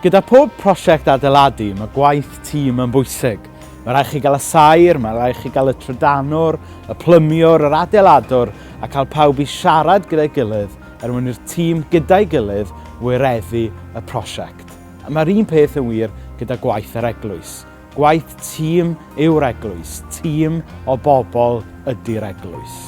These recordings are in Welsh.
Gyda pob prosiect adeiladu, mae gwaith tîm yn bwysig. Mae rhaid chi gael y saer, mae rhaid chi gael y trydanwr, y plymiwr, yr adeiladwr, a cael pawb i siarad gyda'i gilydd er mwyn i'r tîm gyda'i gilydd wireddu y prosiect. A mae'r un peth yn wir gyda gwaith yr eglwys. Gwaith tîm yw'r eglwys, tîm o bobl ydy'r eglwys.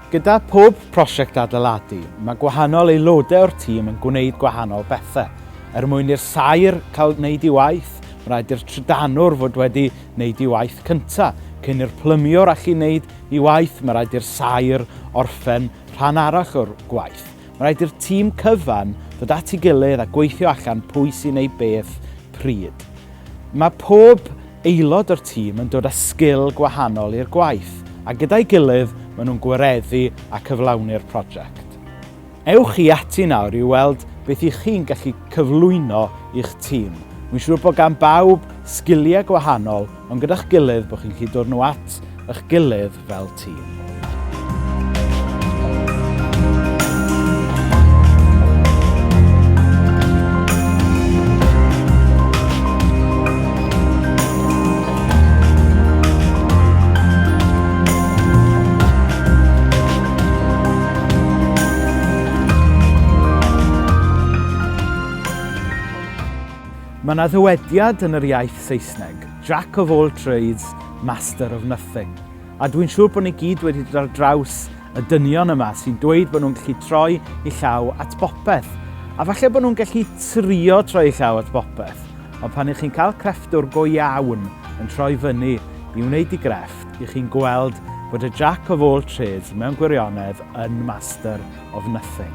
Gyda pob prosiect adeiladu, mae gwahanol aelodau o'r tîm yn gwneud gwahanol bethau. Er mwyn i'r saer cael wneud ei waith, mae rhaid i'r trydanwr fod wedi wneud ei waith cyntaf. Cyn i'r plymiwr allu wneud ei waith, mae rhaid i'r saer orffen rhan arall o'r gwaith. Mae rhaid i'r tîm cyfan ddod at ei gilydd a gweithio allan pwy sy'n wneud beth pryd. Mae pob aelod o'r tîm yn dod â sgil gwahanol i'r gwaith, a gyda'i gilydd maen nhw'n gwireddu a cyflawni'r prosiect. Ewch chi ati nawr i weld beth y'ch chi'n gallu cyflwyno i'ch tîm. Wi'n siŵr bod gan bawb sgiliau gwahanol, ond gyda'ch gilydd bod chi'n gallu dod nhw at eich gilydd fel tîm. Mae yna ddywediad yn yr iaith Saesneg, Jack of all trades, master of nothing. A dwi'n siŵr bod ni gyd wedi dod ar draws y dynion yma sy'n dweud bod nhw'n gallu troi i llaw at bopeth. A falle bod nhw'n gallu trio troi i llaw at bopeth, ond pan ych chi'n cael crefftwr go iawn yn troi fyny i wneud i grefft, ych chi'n gweld bod y jack of all trades mewn gwirionedd yn master of nothing.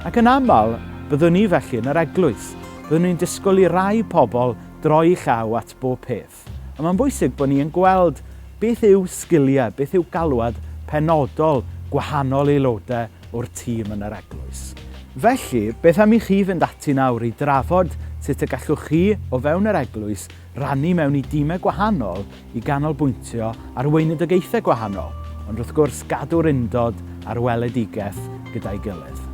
Ac yn aml, byddwn ni felly yn yr eglwys. Byddwn ni'n disgwyl i rai pobl droi llaw at bob peth. A mae'n bwysig bod ni yn gweld beth yw sgiliau, beth yw galwad penodol gwahanol aelodau o'r tîm yn yr eglwys. Felly, beth am i chi fynd ati nawr i drafod sut y gallwch chi o fewn yr eglwys rannu mewn i dimau gwahanol i ganolbwyntio ar weinidogaethau gwahanol, ond wrth gwrs gadw'r undod a'r weledigaeth gyda'i gilydd.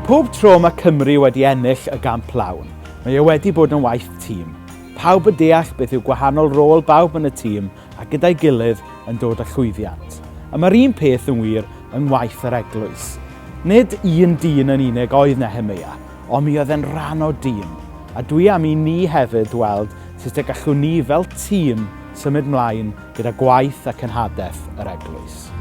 Pob tro mae Cymru wedi ennill y gamp lawn, mae e wedi bod yn waith tîm. Pawb yn deall beth yw gwahanol rôl bawb yn y tîm a gyda'i gilydd yn dod â llwyddiant. A mae'r un peth yn wir yng ngwaith yr eglwys. Nid un dyn yn unig oedd Nehemeia, ond mi oedd e'n rhan o dîm. A dwi am i ni hefyd weld sut y gallwn ni fel tîm symud mlaen gyda gwaith a cenhadaeth yr eglwys.